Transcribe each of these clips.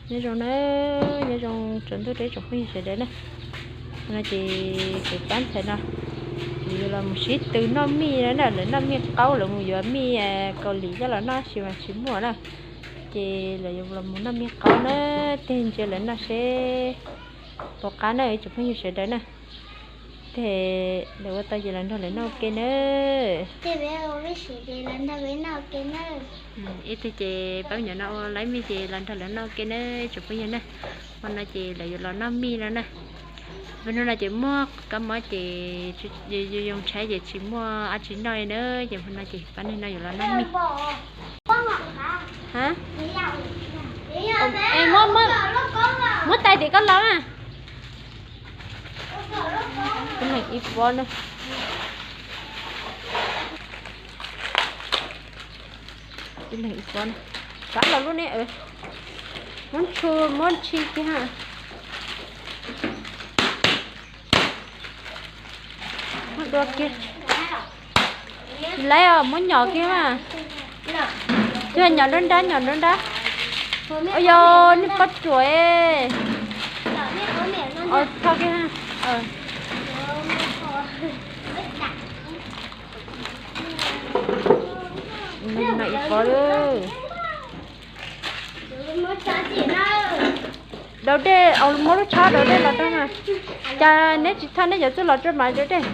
Nyob zoo na, nyob zoo tsaus ntuj rau ib tsoom phooj ywg sawv daws na. No ces kuv pab ntxhais no, kuv yuav los mus sib tw noj mij na, lawv noj mij qaub, lawv mus yuav mij Kaus Lim coj los noj tab sis mas tsis muaj na. Ces lawv yuav los mus noj mij qaub na, tig ntsia lawv noj seb puas qab na ib tsoom phooj ywg sawv daws na. Ces lawv ua tau ces los nrog lawv noj ua ke na. Ib tug ces pab nyuam no ua laib mij ces los nrog lawv noj ua ke na tsoom phooj ywg na. Hmo no ces lawv yuav los noj mij no na. Hmo no ces muaj kab mob ces yoo tshaib ces tsis muaj dab tsi noj li na. Ces hmo no ces pab neeg no yuav los noj mij. Muab tais tim koj los na. Ib leeg ib pob na. Ib leeg ib pob na. Rov los lub ne. Muab ntshis, muab ntshis kiag ha. Muab dua kiag. Tsis laib os, muab nyom kiag mas. Tsis nyom nruab nrab, nyom nruab nrab. Ua yog nej pob ruam. Tho kiag. No ib pob lawm. Daus dej, muab lub tsho daus dej los rau na. Cas neb tsis tho neb cov txuj lom rau mas daus dej.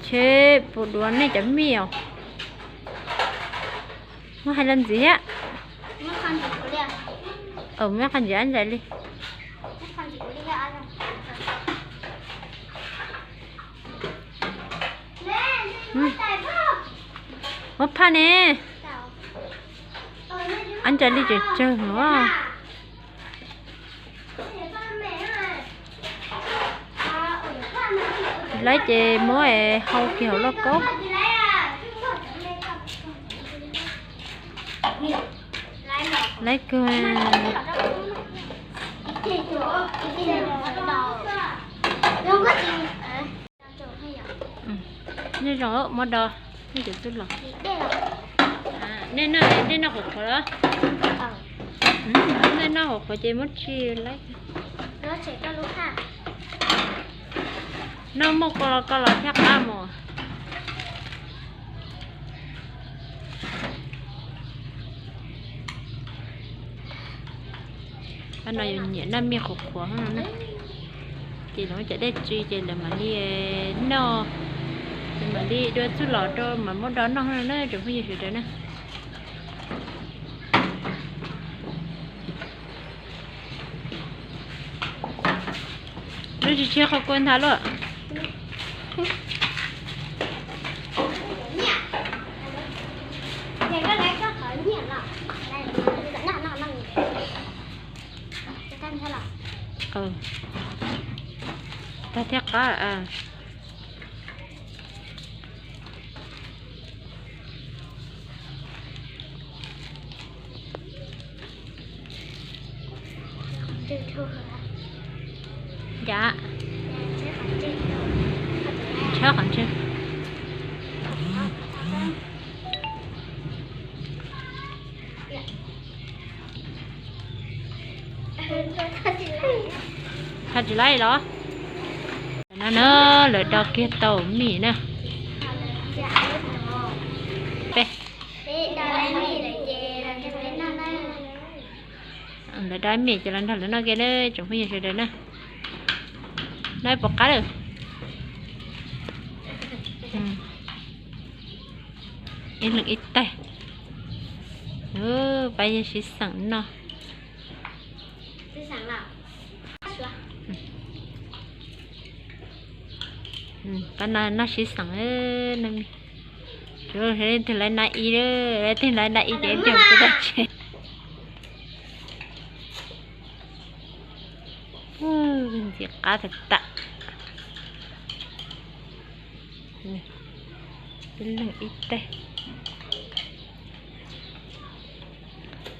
Ces puas duav nej cov mij os? Muab hais los ntxiv thiab. Muab qhov ntxiv ab ntsais li. Muab phaj ne. Ab ntsais li tsawg tsawg no. Laib ces muab hau kiag hauv lauj kaub. Laib kawg. Nej zoo muab do nej cov txuj lom. Nej noj qhuav qhuav los? Nej noj qhuav qhuav ces muab tsis laib. Noj muaj koj los koj los thiaj qab mus. Pab no yuav nyiam noj mij qhuav qhuav no na. Ces lawv muab cov dej tso ces lawv mam li noj, lawv mam li dua txuj lom rau mam muab do noj no na tsoom phooj ywg sawv daws na. Lub tsis tsis qhov kua nthav luaj. Tag thiab qab. Yam, tshab qhov ntswg. Tha tsis laib los? No na, lawv do kiag tau mij na. Lawv do mij ces los nrog lawv noj kiag na tsoom phooj ywg sawv daws na. Noj puas qab lawm? Ib leeg ib tais. Pab yeej sib xeem noj. Pab no noj sib xeem. Leej twg lawv na ib, leej twg lawv na ib ces ib pliag kuv tag tsev. Ntxim qab tag tam. Ib leeg ib tais.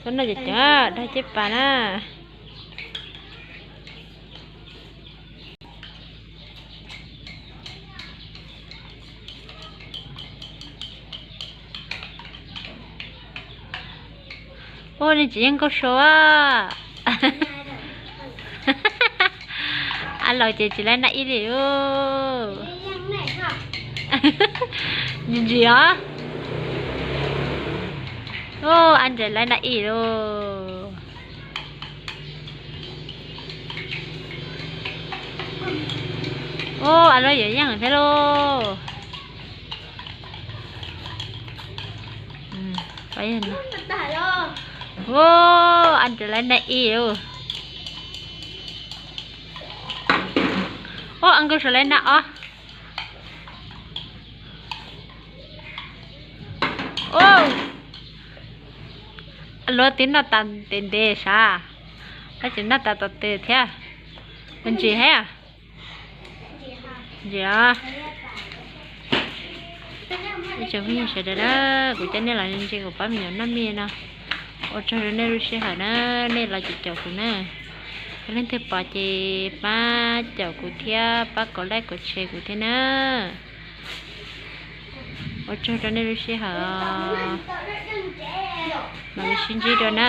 Tuaj noj cov cov dag ceb pas na. Ua nej tsis yeej nkauj sav a. A laus ces tsis laib naj ib li. Ntsis ntsis os. Ua a ntses laib naj ib lauj. Ua a lub yuav yeej thiab lauj. Ua a ntses laib naj ib lauj. Ua a nkauj sav laib naj ob. Ua luag twb noj tas ntev ntev sav, tab sis noj tas tau twg thiab. Ua ntsis thiab. Ntsis os. Ib tsoom phooj ywg sawv daws na, kuv coj nej los ntsia kuv pab me nyuam noj mis no. Ua tsaug rau nej lub sij hawm na, nej los caum kuv na. Yog leej twg pom ces pab caum kuv thiab pab kom like kom share kuv thiab na. Ua tsaug rau nej lub sij hawm os. Mam li sib ntsib dua na.